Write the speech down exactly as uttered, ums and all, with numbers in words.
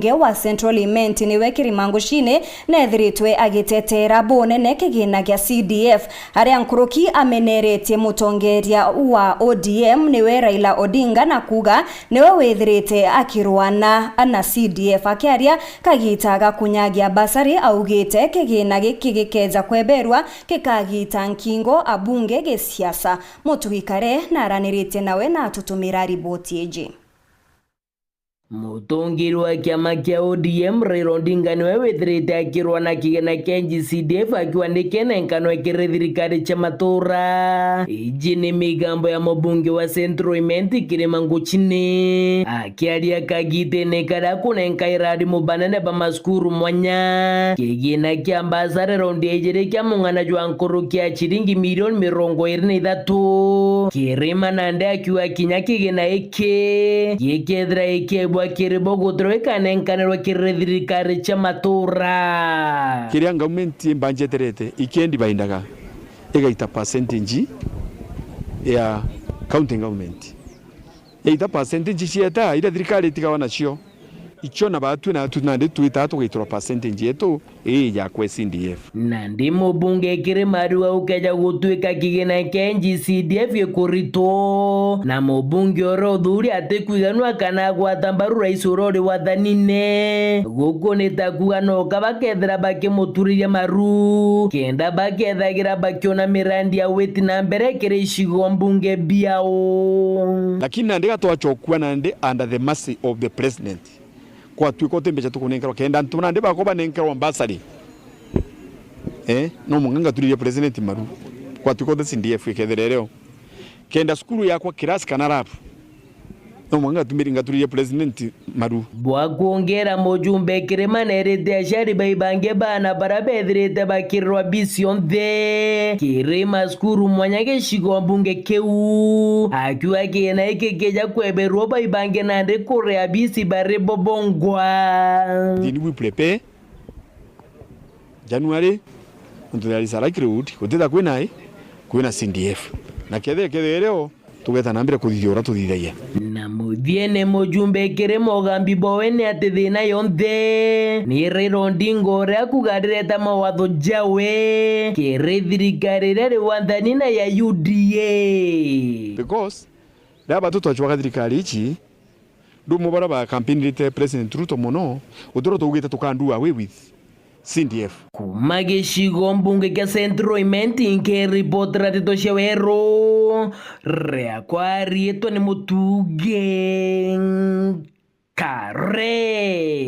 Nge wa Central Imenti niwe Kirima Ngucini neethiritwe agiteteera bunene kigina gia C D F, aria nkuruki ameneretie mutongeria wa O D M niwe Raila Odinga na kuuga niwe withirite akirwana na C D F. Akiaria kagita ga kunyagia basari, augite kigina giki gikeeja kweberwa gikagita nkingo abunge gisiasa. Mutugi Kare naraniritie nawe na atutumira riboti iji. Mutongeri wa kiama kia O D M Raila Odinga niwe withirite akirwa na kigina kia N G C D F akiuga nikenenkanwe kiri thirikari cia matura. Iji ni migambo ya mubunge wa Central Imenti Kirima Ngucini. Akiaria kagitene karia akunenka irathimo banene ba masukuru mwanya, kigina kia mbasari raundi ya ijiri kia mung'ana jwa nkuruki ya ciringi milioni mirongo iri na ithatu. Kirima nandi akiuga kinya kigina giki gikethira gikiebwa kiri bo gutirwa gikanenkanirwa kiri thirikari cia matura. Kiria government imbanjeterete, ikendi baindaga igaita percentage ya county government. Yaita percentage cieta, iria thirikari itigawa nacio, icio na batwi na atu nandi twitaa tugaitirwa percentage yetu ii ya kwe C D F. Nandi mubunge Kirima ariuga gukeja gutwika kigina kia N G C D F gikuritwo, na mubunge uria uthuri atikwiganua kana agwata mbaru rais uria uri wathanine. Guku ni ta kuuga no ka bakethira bakimuturiria maru, kenda bakethagira bakiona mirandi ya witi na mbere kiri icigo mbunge biao. Lakini nandi gatwacokua nandi under the mercy of the president. Kwatuika uti mbeca tukunenkerwa, kenda antu nandi bakwa banenkerwa bursary. Eh, no mwanka ngaturirie president maru. Kwatuika uti C D F ikethira irio. Kenda cukuru yakwa kirasi kana lab. No mwanka ngatumiri-, ngaturirie president maru. Bwa kwongera, mujumbe Kirima nerite aciari baibange baana baria bethirite bakirirwa bi cionthe kiri macukuru mwanya gicigo mbunge kiu, akiuga kigina giki kija kweberwa baibange nandi kuria bisi bari bo bongwa. Then we prepare January, untu there is a likelihood gutitha kwina i, kwina C D F. Na kethira, kethira irio, tugeta na mbere kuthithia uria tuthithagia. Na muthiene, mujumbe Kirima ugambi bwawe ni ati thina yonthe ni Raila Odinga uria akuga arireta mawatho jawe kiri thirikari iria iri wathani na ya U D A. Because riria batu twacwaga thirikari ici, Ndumwe baria ba campaignirite President Ruto mono, gutirwa tuugite tuka do away with C D F. Kuma gicigo mbunge kia Central Imenti, nkiripotera nteto cia weru, riakwa riitwa ni Mutugi Kare.